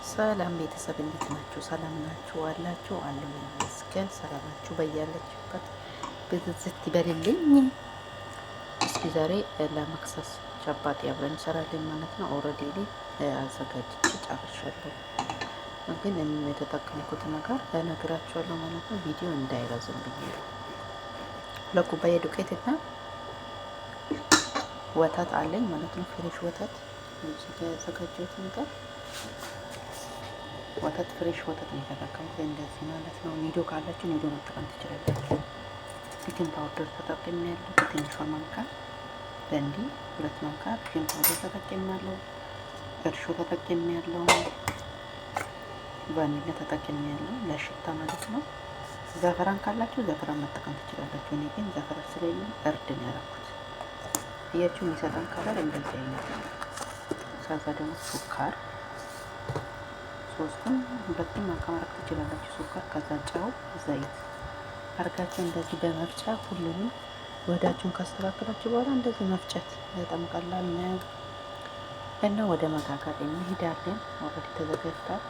ሰላም ቤተሰብ እንዴት ናችሁ? ሰላም ናችሁ አላችሁ? አለሁ ይመስገን። ሰላማችሁ በያለችበት ብዝዝት ይበልልኝ። እስኪ ዛሬ ለመክሰስ ቻፓቲ አብረን እንሰራለን ማለት ነው። Already እኔ አዘጋጅቼ ጨርሻለሁ፣ ግን የተጠቀምኩት ነገር እነግራችኋለሁ ማለት ነው። ቪዲዮ እንዳይረዝም ብዬ ነው። 2 ኩባያ ዱቄትና ወተት አለኝ ማለት ነው። Fresh ወተት እዚህ ጋር ያዘጋጀሁት ነገር ወተት fresh ወተት ነው የተጠቀምኩት፣ እንደዚህ ማለት ነው። ኒዶ ካላችሁ ኒዶ መጠቀም ትችላላችሁ። Baking powder ተጠቅሜያለሁ በትንሿ ማንካ በእንዲህ 2 ማንካ baking powder ተጠቅሜያለሁ። እርሾ ተጠቅሜያለሁ። ቫኒላ ተጠቅሜያለሁ ለሽታ ማለት ነው። ዘፈራን ካላችሁ ዘፈራን መጠቀም ትችላላችሁ። እኔ ግን ዘፈራን ስለሌለ እርድ ነው ያደረኩት። እያችሁ የሚሰጠን color እንደዚህ አይነት ነው። ከዛ ደግሞ ስኳር ሶስቱም ሁለቱም ማንካ ማድረግ ትችላላችሁ። ስኳር ከዛ ጨው፣ ዘይት አርጋችሁ እንደዚህ በመፍጫ ሁሉንም ወዳችሁን ካስተካከላችሁ በኋላ እንደዚህ መፍጨት በጣም ቀላል ነው እና ወደ መጋገር እንሄዳለን። Already ተዘጋጅቷል።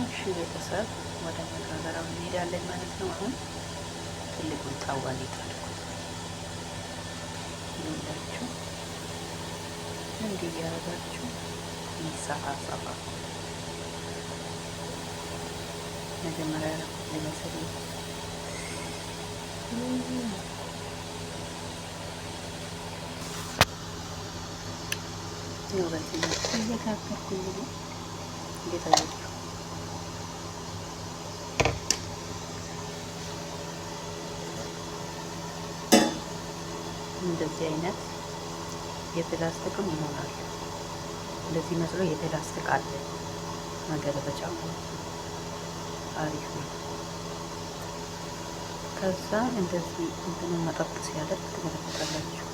እሺ ቤተሰብ ወደ መጋገሪያው እንሄዳለን ማለት ነው። አሁን ትልቁን ጣዋ ነው የጣልኩት። ይኸውላችሁ እንዲህ እያደረጋችሁ ይሰፋ ሰፋ መጀመሪያ ያደረኩት ሊመስል ነው። ያው በዚህ መልኩ እየጋገርኩኝ ነው። እንዴት አያችሁ? እንደዚህ አይነት የፕላስቲክም ይሆናል። እንደዚህ መስሎ የፕላስቲክ አለ መገለበጫ ማለት ነው። አሪፍ ነው። ከዛ እንደዚህ እንትኑን መጠጥ ሲያደርግ ትገለብጣላችሁ።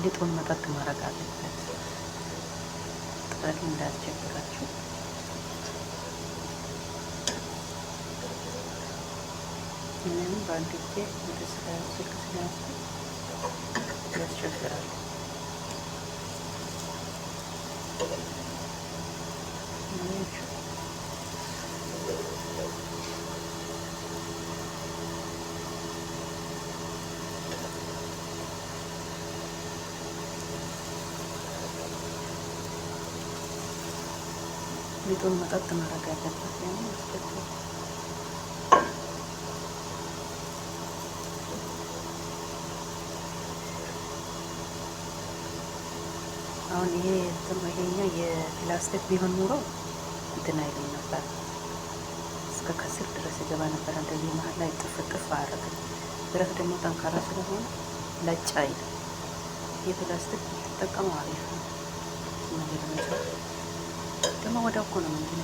ሊጡን መጠጥ ማድረግ አለበት። ጥረቱ እንዳያስቸግራችሁ። ምንም በአንድ ጊዜ ስልክ ስለያዝኩ ያስቸግራል። ሊጡን መጠጥ ማድረግ አለበት። ያን ያስቸግራል። አሁን ይሄ እንትን ይሄኛው የፕላስቲክ ቢሆን ኑሮ እንትን አይልም ነበር፣ እስከ ከስር ድረስ ይገባ ነበር። እንደዚህ መሀል ላይ ጥፍ ጥፍ አያደርግም። ብረት ደግሞ ጠንካራ ስለሆነ ለጭ አይልም። የፕላስቲክ ብትጠቀሙ አሪፍ ነው። መገልበጫ ደግሞ ወዲያው እኮ ነው ምንድን